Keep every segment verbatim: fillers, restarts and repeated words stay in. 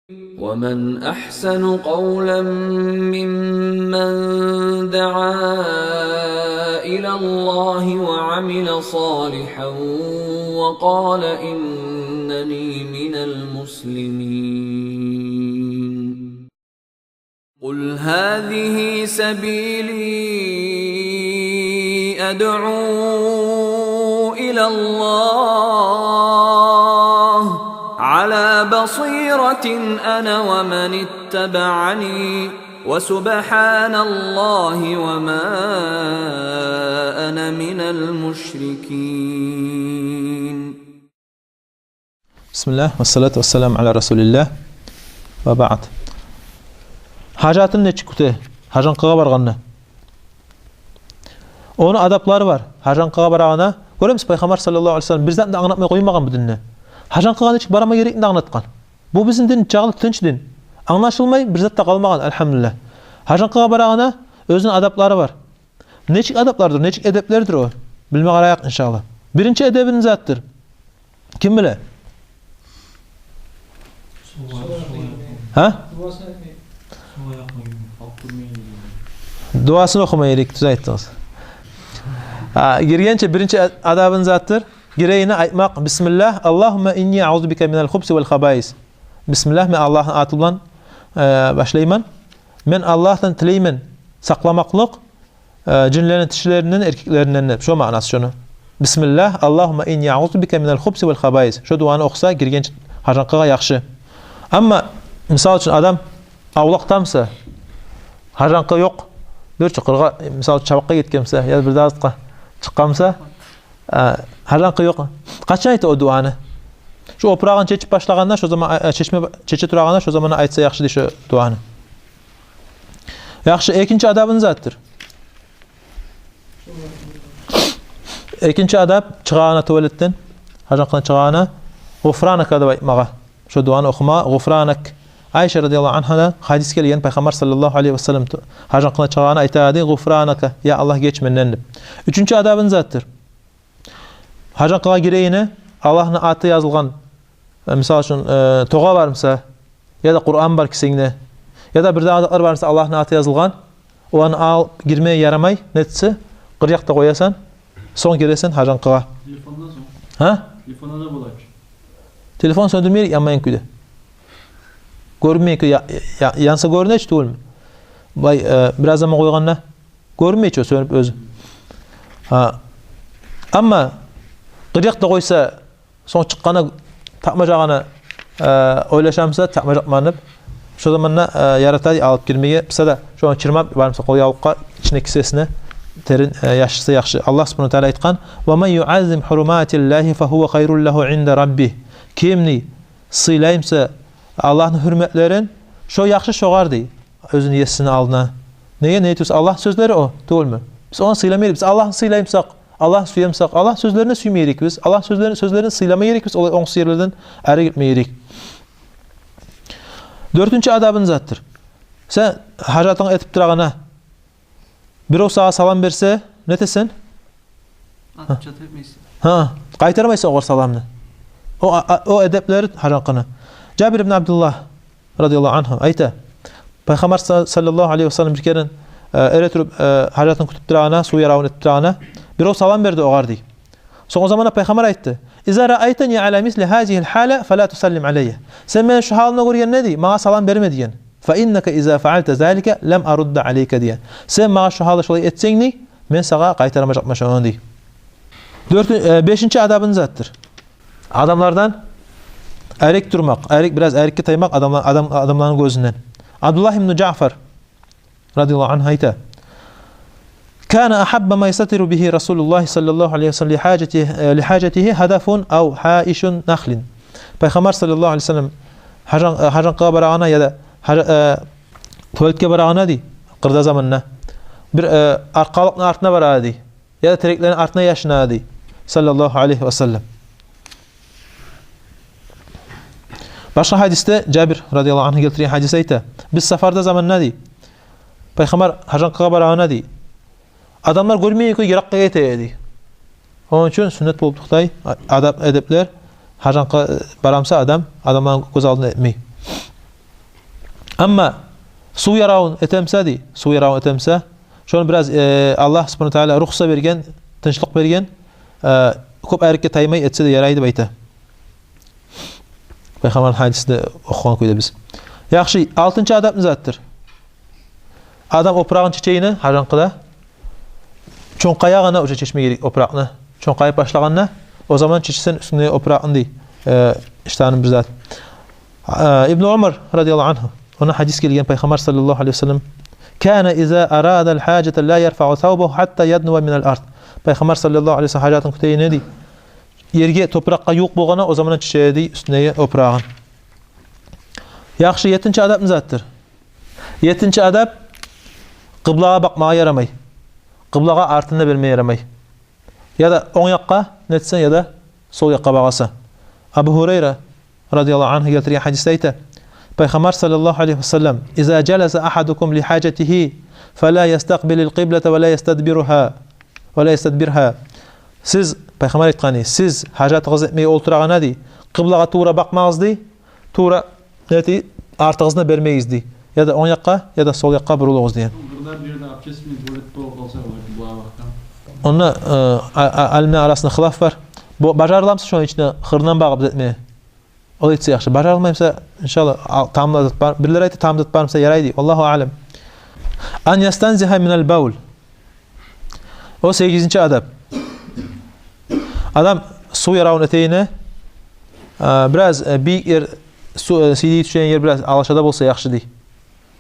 ومن أحسن قولا ممن دعا إلى الله وعمل صالحا وقال إنني من المسلمين. قل هذه سبيلي أدعو إلى الله على بصيرة أنا ومن اتبعني وسبحان الله وما أنا من المشركين. Бисмиллагь, вассалату вассаламу аля расулиллагь. Ва баъд. Гьажатын нечик кюте? Гьажанкъыгъа баргъанда. Ону адаплары бар. Гьажанкъыгъа барагъанда, гёремисиз, Пайхаммар саллаллагьу алейгьи ва саллам бир затны да англатмай къоймагъан бу динде. Гьажанкъыгъа нечик барма герекни де англатгъан. Бу бизин дин чагъылы тынч дин. Англашылмай бир зат да къалмагъан, альгьамдулиллагь. Гьажанкъыгъа барагъанда оьзюню адаплары бар. Нечик адаплардыр, нечик эдеплердир о? Билме къарайыкъ, иншаллагь. Биринчи эдеби не затдыр? Ким биле? Гьа? Дуасын охума герек, тюз айтдыгъыз. А, гиргенче биринчи а-, адабы не затдыр? Гирегенине айтмакъ: «Бисмиллагь, Аллагьумма инни аузу бика миналь хубси валь хабаис». Бисмиллагь, мен Аллагьны аты булан, э, башлайман. Мен Аллагьдан тилеймен сакъламакълыкъ, э, жинлени тишилеринден, эркеклеринден деп. Шо маънасы шону. «Бисмиллагь, Аллагьумма инни аузу бика миналь хубси валь хабаис». Шо дуаны охуса, гиргенче гьажанкъыгъа яхшы. Амма, мисал учун, адам авлакъда буса, гьажанкъы ёкъ, бир чи къыргъа, мисал учун, чабакъгъа гетген буса, яда бир дагъы затгъа чыкъгъан буса, э, гьажанкъы ёкъ. Къачан айта о дуаны? Шо опурагъын чечип башлагъанда, шо заман, э, чечме, чече турагъанда, шо заманда айтса яхшы дей шо дуаны. Яхшы, экинчи адабы не затдыр? Экинчи адаб, чыгъагъанда тувалетден, гьажанкъыдан чыгъагъанда, «Гъуфранака» деп айтмагъа. Шо дуаны охума, «Гъуфранак». Айша радияллагьу ангьадан гьадис гелген, Пайхаммар саллаллагьу алейгьи ва саллам ту-, гьажанкъыдан чыгъагъанда айта эди: «Гъуфранака, я Аллагь, геч менден», – деп. Уьчюнчю адабы не затдыр? Гьажанкъыгъа гирегенине Аллагьны аты язылгъан, э, мисал учун, э, тогъа бар буса, яда Къуран бар кисенгде, яда бир дагъы затлар бар буса, Аллагьны аты язылгъан, оланы алып гирмеге ярамай, нетсе, къыр якъда къоясан, сонг гиресен гьажанкъыгъа. Телефондан сонг? Гьа? Телефонда да бола чы. Телефон сёндюрмейик, янмайгъан кюйде. Гёрюнмейген кюйде, я-, я-, янса гёрюне чи, тюгюлмю? Бай, э, бираз заман къойгъанда гёрюнмей чи о, сёнюп оьзю. Гьа. Амма къыр якъда къойса, сонг чыкъгъанда тапмажагъына, э, ойлаша буса, тапмажакъман деп, шо заманда, э, ярата эди алып гирмеге, буса да, шону чырмап, бар буса, къол явлукъгъа, ичине кисесине терен, э, яшырса яхшы. Аллагь субгьанагьу ва тааля айтгъан: «Ва ман юаззим хуруматиллагьи фагьува хайрун лагьу инда раббигь». Ким, дей, сыйлай буса Аллагьны гьюрметлерин, шо яхшы шогъар, дей, оьзюню есини алдына. Неге? Неге тюгюл, Аллагьны сёзлери о, тюгюлмю? Биз ону сыйламайыкъ. Биз Аллагьны сыйлай бусакъ, Аллагьны сюе бусакъ, Аллагьны сёзлерин сюйме герекбиз. Аллагьны сёзлерин, сёзлерин сыйлама герекбиз. Олай онгсуз ерлерден ари гетме герек. Дёртюнчю адабы не затдыр? Сен гьажатынгны этип турагъанда, биров сагъа салам берсе, нетесен? Артыкъча тепмейсен. Гьа, къайтармайсан огъар саламны. О, а, о эдеплери гьажанкъыны. Жабир ибн Абдуллагь радияллагьу ангьу айта: Пайхаммар са-, саллаллагьу алайгьи ва саллам бир керен, э, эре туруп, э, гьажатын кютюп турагъанда, сув яравун этип турагъанда, биров салам берди огъар, дей. Сонг о заманда Пайхаммар айтды: «Иза раайтани аля мисли гьазигьил гьаля, фала тусаллим алайя». Сен мени шу гьалымда гёргенде, дей, магъа салам берме, деген. «Фа иннака иза фаалта залика, лам арудда алайка», – деген. Сен магъа шу гьалда шолай этсенг, дей, мен сагъа къайтармажакъман шону, дей. Дёртю-, э, бешинчи адабы не затдыр? Адамлардан арек турмакъ, арек, бираз арекге таймакъ адамла-, адам-, адамланы гёзюнден. Абдуллагь ибн Жаъфар радияллагьу ангьу айта: «Кана агьабба ма ястатиру бигьи Расулуллагь саллаллагьу алайгьи ва саллам ли гьажатигьи, э, ли гьажатигьи гьадафун ав гьаишу нахлин». Пайхаммар саллаллагьу алайгьи ва саллам гьажан-, э, гьажанкъыгъа барагъанда яда гьажа-, э, туалетге барагъанда, дей, къырда заманда, бир, э, аркъалыкъны артына барады, дей, яда тереклени артына яшынады, дей, саллаллагьу алайгьи ва саллам. Башгъа гьадисде Жабир радияллагьу ангьу гелтирген гьадис айта: «Биз сапарда заманда, – дей, – Пайхаммар гьажанкъыгъа барагъанда, – дей, – адамлар гёрмейген кюйде йыракъгъа гете эди». Ону учун сюннет болуп токътай, а-, адаб, эдеплер, гьажанкъы, э, бара буса адам, адамланы гёз алдына этмей. Амма сув яравун этемсе, дей, сув яравун этемсе, шону бираз, э, Аллагь субгьанагьу ва тагьала рухса берген, тынчлыкъ берген, э, кёп айрыкъгъа таймай этсе де ярай деп айта. Пайхаммарны гьадисинде охугъан кюйде биз. Яхшы, алтынчы адаб не затдыр? Адам опурагъын чечегенде, гьажанкъыда, чонкъаягъанда уже чечме герек опуракъны. Чонкъайып башлагъанда, о заман чечсенг уьстюнгдеги опуракъны, дей, э, иштанын бир зат. Э, Ибну Умар радияллагьу ангьу, ондан гьадис гелген, Пайхаммар саллаллагьу алайгьи ва саллам: «Кана иза арадал гьажата ла ярфагъу савбагьу гьатта яднува минал ард». Пайхаммар саллаллагьу алайгьи ва саллам гьажатын кютегенде, дей, ерге, топуракъгъа ювукъ болгъанда, о заман чече эди, дей, уьстюндеги опурагъын. Яхшы, еттинчи адаб не затдыр? Еттинчи адаб: къыблагъа бакъмагъа ярамай. Къыблагъа артын да бермеге ярамай. Яда онг якъгъа нетсенг, яда сол якъгъа багъасан. Абу Гьурайра радияллагьу ангьу гелтирген гьадисде айта, Пайхаммар саллаллагьу алайгьи ва саллам: «Иза жаласа агьадукум ли гьажатигьи, фала ястакъбилил къиблата ва ла ястадбиругьа, ва ла ястадбиргьа». Сиз, Пайхаммар айтгъаны, сиз гьажатыгъызны этмеге олтурагъанда, дей, къыблагъа тувра бакъмагъыз, дей, тувра, нете, артыгъызны бермегиз, дей. Яда онг якъгъа, яда сол якъгъа бурулугъуз, деген. Къыбла бир ерде общественный туалет болуп къалса, олар къыблагъа бакъгъан. Онда, э, а-, а-, алимлер арасында хилаф бар. Бу бажарыламса шону ичине хырындан багъып этме? Ол этсе яхшы. Бажарылмаймса, иншаллагь, ал-, тамда зат бар. Бирлер айта, тамда зат бармса ярай, дей. Валлагьу аълам. Ан ястанзигьа минал бавл. О сегизинчи адаб. Адам сув яравун этегенде, а, бираз, э, бийик ер, су-, э, сийдиги тюшеген ер бираз алашада болса яхшы, дей.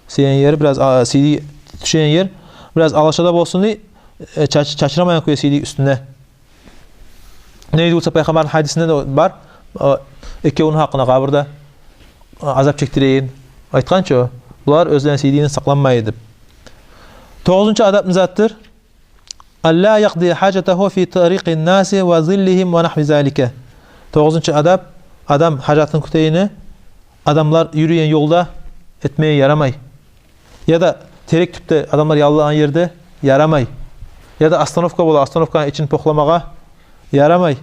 Сийдиги ер бираз, а, сийдиги тюшеген ер бираз алашада болсун, дей, э, чач-, чачырамайгъан кюйде сийдиги уьстюнде. Неге десе, Пайхаммарны гьадисинде де бар, э, экевню гьакъында къабурда, э, азап чекдиреген. Айтгъан чы, булар оьзлени сийдигинден сакъланмай деп. Тогъузунчу адаб не затдыр? Алла якъдия гьажатагьу фи тарикъин наси ва зиллигьим ва нагьви залика. Тогъузунчу адаб: адам гьажатын кютегенде, адамлар юрюйген ёлда этмеге ярамай. Яда терек тюпде, адамлар яллагъан ерде ярамай. Яда остановка бола, остановканы ичин похламагъа ярамай.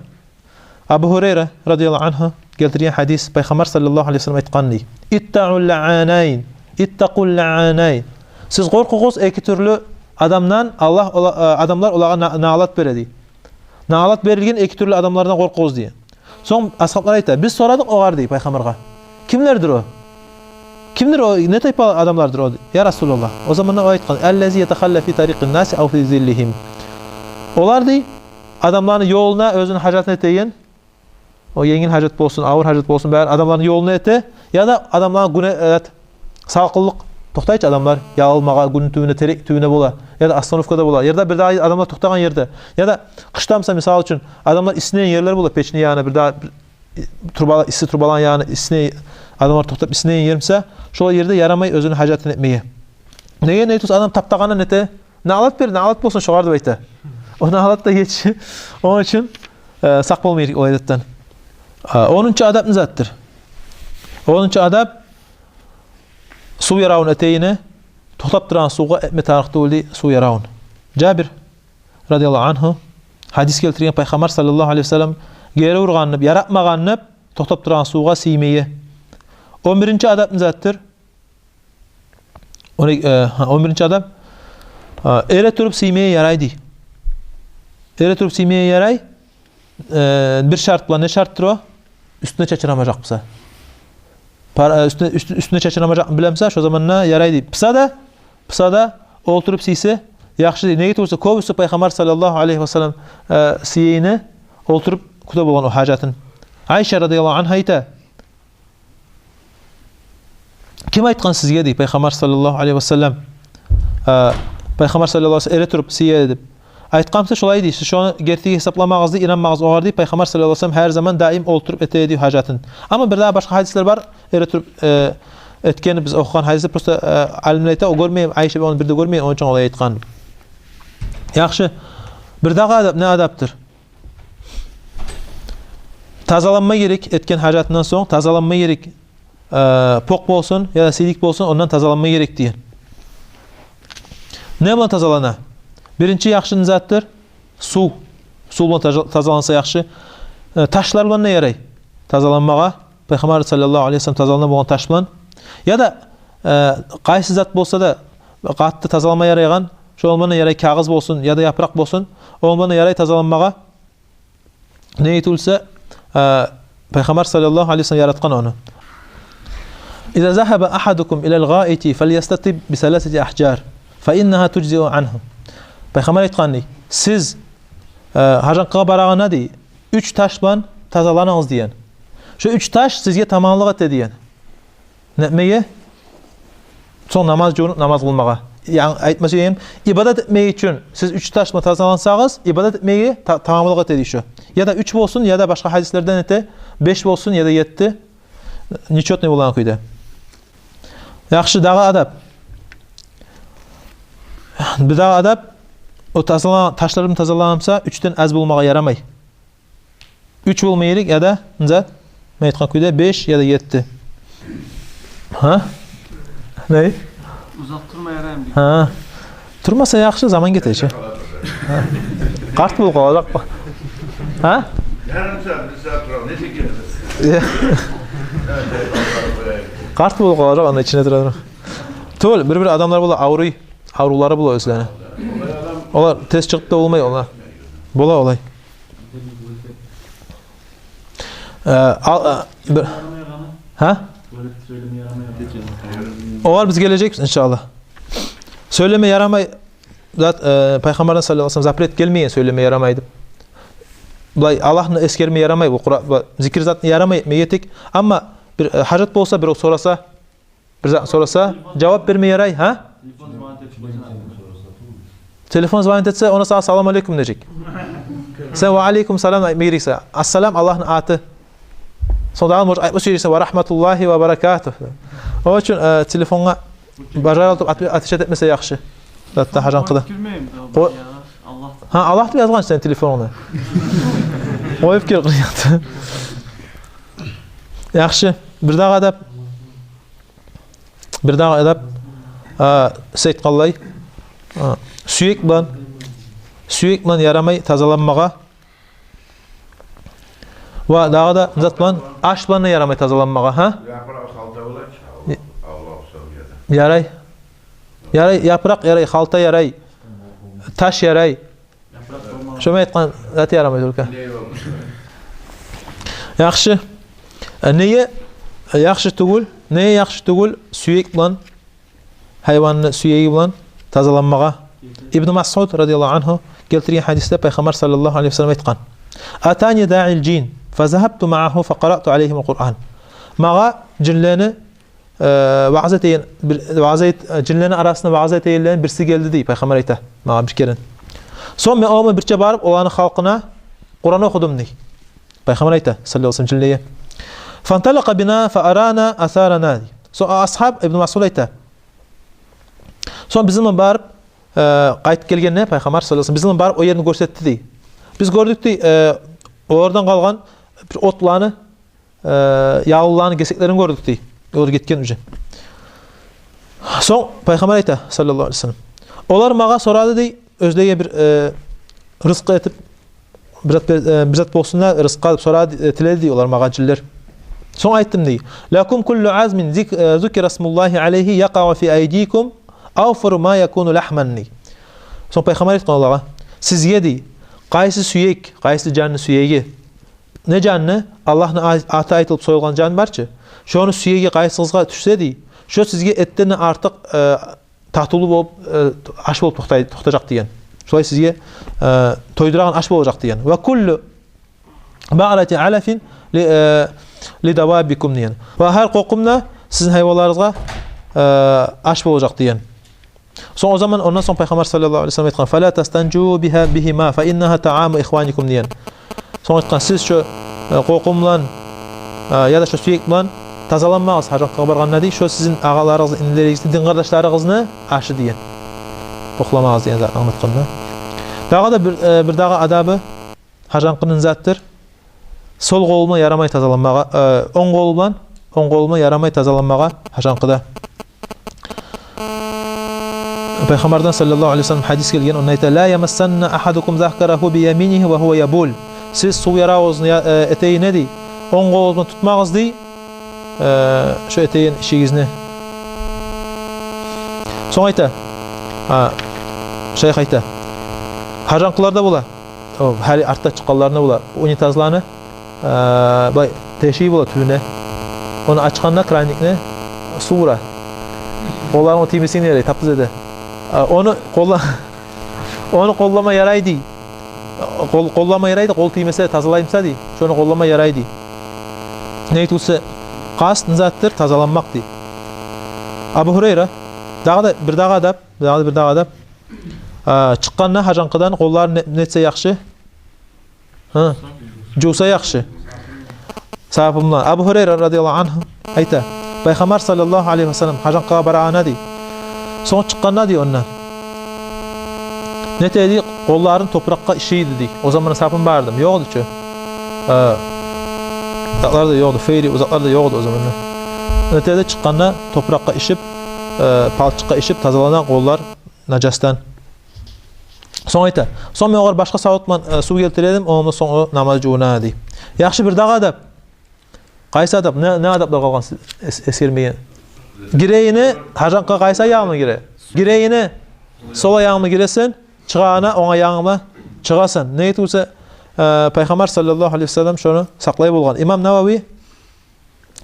Абу Гьурайра радияллагьу ангьу гелтирген гьадис, Пайхаммар саллаллагьу алайгьи ва саллам айтгъан, дей: «Иттаъул лаъанайн, иттакъул лаъанайн». Сиз къоркъугъуз эки тюрлю адамдан, Аллагь ола-, э, адамлар олагъа на-, налат бере, дей. Налат берилген эки тюрлю адамлардан къоркъугъуз, дей. Сонг асгьаблар айта: «Биз сорадыкъ огъар, дей, Пайхаммаргъа: кимлердир о? Кимдир о, не тайпа адамлардыр о, я Расулаллагь?» О заманда о айтгъан: «Аллази ятахалла фи тарикъин наси ав фи зиллигьим». Олар, дей, адамланы ёлуна оьзюню гьажатын этеген, о енгил гьажат болсун, авур гьажат болсун, бары адамланы ёлуна эте, яда адамланы гюне-, э, салкъынлыкъ, токътай чы адамлар ялынмагъа, гюнню тюбюнде, терек тюбюнде бола, яда остановкада бола, яда бир дагъы адамлар токътагъан ерде, яда къышда буса, мисал учун, адамлар иссинеген ерлер бола, печни янына, бир дагъы бир, э, турбала-, исси турбаланы янына, иссинеген, адамлар токътап иссинеген ер буса, шолай ерде ярамай оьзюню гьажатын этмеге. Неге, неге тюгюл, адам таптагъанда нете, налат бер, налат болсун шогъар деп айта. О налат да геч. Ону учун, э, сакъ болма герек олай затдан. А, онунчу адаб не затдыр? Онунчу адаб: сув яравун этегенде, токътап турагъан сувгъа этме тарыкъ тюгюл, дей, сув яравун. Жабир радияллагьу ангьу гьадис гелтирген, Пайхаммар саллаллагьу алайгьи ва саллам гери ургъан деп, яратмагъан деп токътап турагъан сувгъа сиймеге. Он биринчи адаб не затдыр? Он эки, э, гьа, он биринчи адаб. Э, эретуруп сиймеге ярай, дей. Эретуруп сиймеге ярай. Э, бир шарт булан. Не шарттыр о? Уьстюне чачырамажакъ буса. Пар-, э, уьстюне, уьстю-, уьстюне чачырамажакъны билемсе, шо заманда ярай, дей. Буса да, буса да олтуруп сийсе яхшы, дей. Неге тюгюл буса, кёбюсю Пайхаммар саллаллагьу алайгьи ва саллам, э, сийгенде олтуруп кюте болгъан о гьажатын. Айша радияллагьу ангьа айта: «Ким айтгъан сизге, — дей, — Пайхаммар саллаллагьу алайгьи ва саллам, э, Пайхаммар саллаллагьу алайгьи ва саллам эретуруп сие эди деп? Айтгъан буса, шолай, — дей, — сиз шону гертиге гьисапламагъыз, дей, инанмагъыз огъар, — дей. — Пайхаммар саллаллагьу алайгьи ва саллам гьар заман даим олтуруп эте эди гьажатын». Амма бир дагъы башгъа гьадислер бар, эретуруп, э, этгени, биз охугъан гьадислер, просто, э, алимлер айта, о гёрмеймен, Айша, ону бир де гёрмеймен, ону учун олай айтгъан. Яхшы. Бир дагъы адаб, не адабдыр? Тазаланма герек, этген гьажатындан сонг тазаланма герек. Э, покъ болсун яда сийдик болсун, ондан тазаланма герек деген. Не булан тазалана? Биринчи яхшы не затдыр? Сув. Сув булан таза-, тазаланса яхшы. Э, ташлар булан да ярай тазаланмагъа. Пайхаммар саллаллагьу алайгьи ва саллам тазалана болгъан таш булан. Яда э, къайсы зат болса да, къатты тазалама ярайгъан, шо ону булан ярай кагъыз болсун яда япыракъ болсун, ону булан ярай тазаланмагъа. Не этилсе, э, Пайхаммар саллаллагьу алайгьи ва саллам яратгъан ону. «Иза загьаба агьадукум илал гъаити фальястатиб би саласати агьжар, фа иннагьа тужзиу ангьу». Пайхаммар айтгъан дей: «Сиз, э, гьажанкъыгъа барагъанда, – дей, – уьч таш булан тазаланыгъыз», – деген. «Шо уьч таш сизге таманлыкъ эте», – деген. Не этмеге? Сонг намаз жувунуп, намаз къылмагъа. Яни, айтма сюегеним, ибадат этмек учун сиз уьч таш булан тазалансагъыз, ибадат этмеге та-, таманлыкъ эте дей шо. Яда уьч болсун, яда башгъа гьадислерден эте, беш болсун, яда етти. Нечётный болгъан кюйде. Яхшы, дагъы адаб. Бир дагъы адаб, о тазала-, ташлар булан тазаланса, уьчден аз болмагъа ярамай. Уьч болма герек, яда, не зат, мен айтгъан кюйде, беш яда етти. Гьа? Не? Узакъ турма яраймы дей. Гьа. Турмаса яхшы, заман гете чи. Гьа. Къарт болуп къалажакъ. Гьа? Ярым сагьат, бир сагьат турабыз, нечик гетебиз? Къарт болуп къалажакъ, ону ичинде тура туруп. Тюгюл, бир-бир адамлар бола авруй, аврувлары бола оьзлени. Олар тез чыгъып да болмай, олар. Бола олай. Э, ал, э, бир... Гьа? Огъар биз гележекбиз, иншааллагь. Сёйлеме ярамай, зат, э, Пайхаммардан саллаллагьу алайгьи ва саллам запрет гелмеген сёйлеме ярамай деп. Булай Аллагьны эсгерме ярамай, бу Къуран, бу зикир затны ярамай этмеге тек. Амма бир, э, гьажат болса, биров сораса, бир зат сораса, жавап берме ярай, гьа? Телефон звонить этсе, онда сагъа «Салам алейкум» дежек. Сен «Ва алейкум салам» айтма герексен. «Ассалам» Аллагьны аты. Сонг дагъы, может, айтма сюежексен «Ва рагьматуллагьи ва баракатугь». Ону учун, э, телефонгъа бажарып туруп от-, отвечать этмесе яхшы. Затда, гьажанкъыда. Къо-, гьа, Аллагь деп язгъан сени телефонунгда. Къоюп гир къырыйгъа. Яхшы. Бир дагъы адаб. Бир дагъы адаб, а, сиз айтгъанлай, а, сюек булан, сюек булан ярамай тазаланмагъа. Ва дагъы да зат булан, аш булан да ярамай тазаланмагъа, гьа? Япыракъ, халта бола чы, Аллагь савгъа да. Ярай. Ярай, япыракъ ярай, халта ярай, таш ярай. Шо мен айтгъан зат ярамай только. Яхшы. Э, неге яхшы тюгюл? Неге яхшы тюгюл сюек булан, гьайванны сюеги булан тазаланмагъа? Ибну Масъуд радияллагьу ангьу гелтирген гьадисде Пайхаммар саллаллагьу алайгьи ва саллам айтгъан: «Атани даъил жин, фазагьабту маъагьу, факъараъту алайгьимул Къуръан». Магъа жинлени э, ваъза этеген, бир, ваъза эт-, э, жинлени арасында ваъза этегенлерден бириси гелди дей, Пайхаммар айта, магъа бир керен. Сонг мен ону булан бирче барып, оланы халкъына Къуран охудум дей. Пайхаммар айта, саллаллагьу алайгьи ва саллам, жинлеге. «Фанталакъа бина фаарана асарана» дей. Сонг асгьаб Ибну Масъуд айта. Сонг бизин булан барып, э, къайтып гелгенде Пайхаммар саллаллагьу алайгьи ва саллам бизин булан барып о ерни гёрсетди дей. Биз гёрдюк дей, э, олардан къалгъан бир отланы, э, ялынланы гесеклерин гёрдюк дей. Олар гетген уже. Сонг Пайхаммар айта, саллаллагьу алайгьи ва саллам: «Олар магъа сорады дей, оьзлеге бир, э, рызкъы этип, бир зат бер-, э, бир зат болсун да рызкъы деп сорады, э, тиледи дей олар магъа, жинлер. Сонг айттым дей: Лакум куллу азмин зик-, э, зукира смуллагьи алайгьи якъаъу фи айдикум авфару ма якуну лагьман» дей. Сонг Пайхаммар айтгъан олагъа: «Сизге дей, къайсы сюек, къайсы жанны сюеги, не жанны, Аллагьны ай-, аты айтылып союлгъан жан бар чы, шону сюеги къайсыгъызгъа тюшсе дей, шо сизге этден де артыкъ, э, татывлу болуп, э, аш болуп токътай-, токътажакъ» деген. «Шолай сизге, э, тойдурагъан аш болажакъ» деген. «Ва куллу баърати алафин ли, э, ли давабикум» деген. «Ва гьар къокъум да сизин гьайванларыгъызгъа, э, аш болажакъ» деген. Сонг о заман, ондан сонг Пайхаммар саллаллагьу алайгьи ва саллам айтгъан: «Фала тастанжу бигьа, бигьима, фа иннагьа таъаму ихваникум» деген. Сонг айтгъан: «Сиз шо, э, къокъум булан, э, яда шо сюек булан тазаланмагъыз гьажанкъыгъа баргъанда дей, шо сизин агъаларыгъызны, инилеригизни, дин къардашларыгъызны ашы» деген. Къокъламагъыз деген затны англатгъанда. Дагъы да бир, э, бир дагъы адабы гьажанкъыны не затдыр? Сол къолу булан ярамай тазаланмагъа, э, онг къолу булан, онг къолу булан ярамай тазаланмагъа гьажанкъыда. Пайхаммардан саллаллагьу алайгьи ва саллам гьадис гелген, онда айта: «Ла ямассанна агьадукум закарагьу би яминигьи ва гьува ябул». Сиз сув ярагъыгъызны я-, э, этегине дей, онг къолугъуз булан тутмагъыз дей, э, шо этеген ишигизни. Сонг айта, а, шайх айта, гьажанкъыларда бола, о, гьали артда чыкъгъанларында бола, унитазланы, а, бай, тешиги бола тюбюне. Ону ачгъанда, кранникни, сув ура. Къолларынга тиймесин дей, тапсыз эте. А, ону къолла-, ону къоллама ярай дей. Къол-, къоллама ярай дей, къол тиймесе, тазалаймыса дей. Шону къоллама ярай дей. Неге тюгюл буса, къаст не затдыр? Тазаланмакъ дей. Абу Гьурайра, дагъы да бир дагъы адап, дагъы да бир дагъы адап. А, чыкъгъанда гьажанкъыдан къолларын не, нетсе яхшы? Гьа? Жувса яхшы. Сапун булан. Абу Гьурайра радияллагьу ангьу айта, Пайхаммар саллаллагьу алайгьи ва саллам гьажанкъыгъа барагъанда дей, сонг чыкъгъанда дей ондан, нете дей, къолларын топуракъгъа ишей эди дей. О заманда сапун бар эди, ёкъ эди чи. Э, затлар да ёкъ эди, фейри, о затлар да ёкъ эди о заманда. Нете дей, чыкъгъанда топуракъгъа ишип, э, палчыкъгъа ишип тазалана къоллар нажасдан. Сонг айта, сонг мен огъар башгъа савут булан, э, сув гелтире эдим, ондан сонг о намаз жувуна дей. Яхшы, бир дагъы адап. Къайсы адап? Не, не адаплар къалгъан сиз эс-, эсгермеген? Гирегенине, гьажанкъыгъа къайсы аягъынг булан гире? Гирегенине сол аягъынг булан гиресен, чыгъагъына онг аягъынг булан чыгъасан. Неге тюгюл буса, э, Пайхаммар саллаллагьу алайгьи ва саллам шону сакълай болгъан. Имам Навави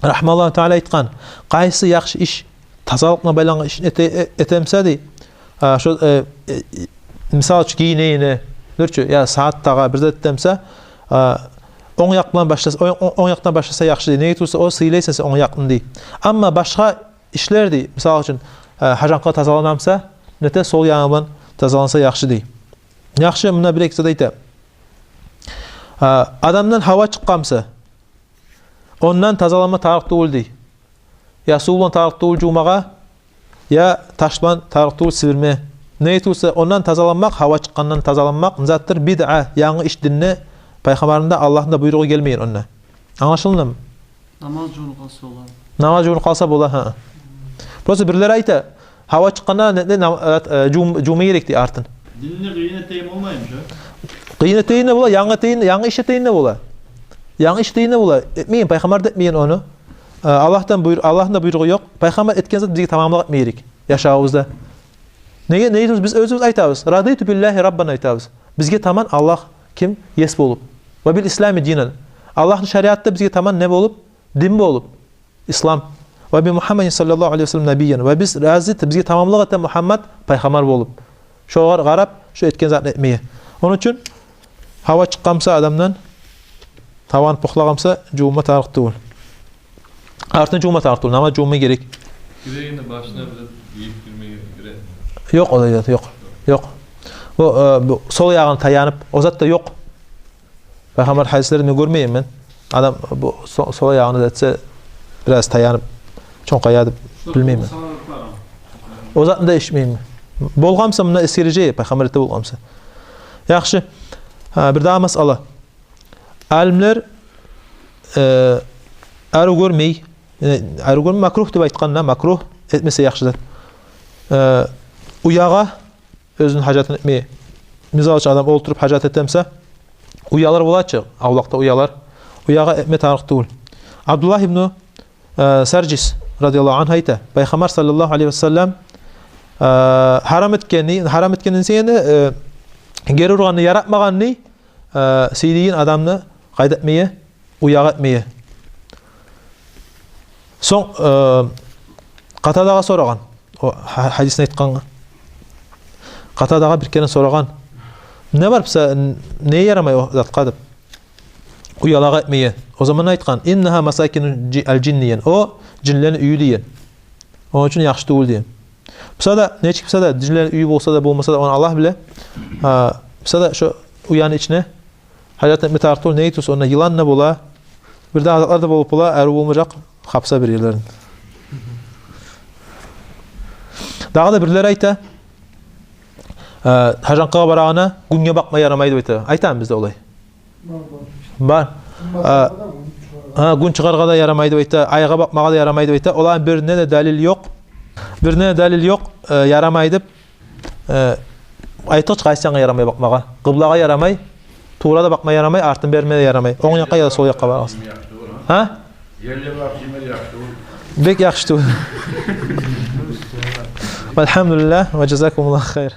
рагьимагьуллагьу таала айтгъан, къайсы яхшы иш, тазалыкъ булан байлангъан иш эте-, э, этемиса дей, а, шо, э, э, мисал учун, гийинегенине, дюр чю, я сагьат тагъа, бир зат этемиса, а, онг якъ булан башласа, онг, онг, онг якъдан башласа яхшы дей. Неге тюгюл буса, о сыйлайсан сен онг якъны дей. Амма башгъа ишлер дей, мисал учун, э, гьажанкъы тазаланамыса, нете, сол ягъы булан тазаланса яхшы дей. Яхшы, мунда бир-эки зат айта. А, адамдан гьава чыкъгъанмыса, ондан тазаланма тарыкъ тюгюл дей. Я сув булан тарыкъ тюгюл жувмагъа, я таш булан тарыкъ тюгюл сибирме. Неге тюгюл буса, ондан тазаланмакъ, гьава чыкъгъандан тазаланмакъ, не затдыр? Бидъа, янгы иш динде, Пайхаммарны да, Аллагьны да буйругъу гелмеген онда. Англашылдымы? Намаз жувунуп къалса бола. Намаз жувунуп къалса бола, гьа. Просто бирлери айта, гьава чыкъгъанда не, не, нам-, э, э, жув-, жувма герек дей артын. Динни къыйын этеген болмаймы шо? Къыйын этеген де бола, янгы этеген, янгы иш этеген де бола. Янгы иш этеген де бола. Этмеген, Пайхаммар да этмеген ону. Э, Аллагьдан буйр-, Аллагьны да буйругъу ёкъ. Пайхаммар этген зат бизге тамамлыкъ этме герек яшавубузда. Неге, неге биз оьзюбюз айтабыз, «Радиту биллагьи раббан» айтабыз. Бизге таман Аллагь ким? Ес болуп. «Ва бил ислами динан». Аллагьны шариаты да бизге таман не болуп? Дин болуп. Ислам. «Ва би Мугьаммадин саллаллагьу алайгьи ва саллам набиян». Ва биз рази, бизге тамамлыкъ этген Мугьаммад пайхаммар болуп. Шогъар къарап, шо этген затны этмеге. Ону учун гьава чыкъгъанмыса адамдан, гьаваны пухлагъанмыса, жувунма тарыкъ тюгюл. Артын жувунма тарыкъ тюгюл, намаз жувунма герек. Гирегенде башына бир зат гийип гирмеге герекми? Ёкъ, олай зат ёкъ. Ёкъ. Бу, э, бу сол аягъына таянып, о зат да ёкъ. Пайхаммар гьадислерин мен гёрмеймен мен. Адам бу со-, сол аягъына этсе, бираз таянып, чонкъая деп билмеймен. О затны да эшитмеймен. Болгъанмыса, мунда эсгережек, пайхаммар эте болгъанмыса. Яхшы. Гьа, бир дагъы масъала. Алимлер, э, арив гёрмей, э, арив гёрмей, макругь деп айтгъанда, макругь, этмесе яхшы зат. Э, уягъа оьзюню гьажатын этмеге. Мисал учун, адам олтуруп гьажат этемиса, уялар бола чы, авлакъда уялар. Уягъа этме тарыкъ тюгюл. Абдуллагь ибну, э, Саржис радияллагьу ангьу айта, Пайхаммар саллаллагьу алайгьи ва саллам, э, гьарам этгенни, гьарам этгенни десенг де, э, гери ургъанны яратмагъанны, э, сийдигин адамны къайда этмеге? Уягъа этмеге. Сонг, э, Къатадагъа сорагъан. О гьа-, гьадисни айтгъангъа. Къатадагъа бир керен сорагъан. Не бар буса, н-, не ярамай о затгъа деп? Уялагъа этмеге. О заман айтгъан: «Иннагьа масакину жи-, ал-жинни», — деген. О жинлени уьюдю деген. Ону учун яхшы тюгюл деген. Буса да, нечик буса да, жинлени уьюю болса да, болмаса да, ону Аллагь биле. Гьа, буса да шо уяны ичине гьажат этме тарыкъ тюгюл, неге тюгюл буса, онда йылан да бола, бир де затлар да болуп бола, арив болмажакъ, хапса бир ерлерин. Дагъы да бирлери айта, э, гьажанкъыгъа барагъанда гюнге бакъма ярамай деп айта. Айтамы бизде олай? Бар, бар. Бар. Гюн батаргъа да, гюн чыгъаргъа да. Гьа, гюн чыгъаргъа да ярамай деп айта, айгъа бакъмагъа да ярамай деп айта. Оланы бирине де далил ёкъ. Бирине де далил ёкъ, э, ярамай деп. Э, айтгъыч, къайсы янгъа ярамай бакъмагъа? Къыблагъа ярамай, тувра да бакъма ярамай, артын берме де ярамай. Онг якъгъа яда сол якъгъа барасыз. Гьа? Гелле бар, жимер яхшы тюгюл. Бек яхшы тюгюл. Валгьамдулиллагь ва жазакумуллагьу хайр.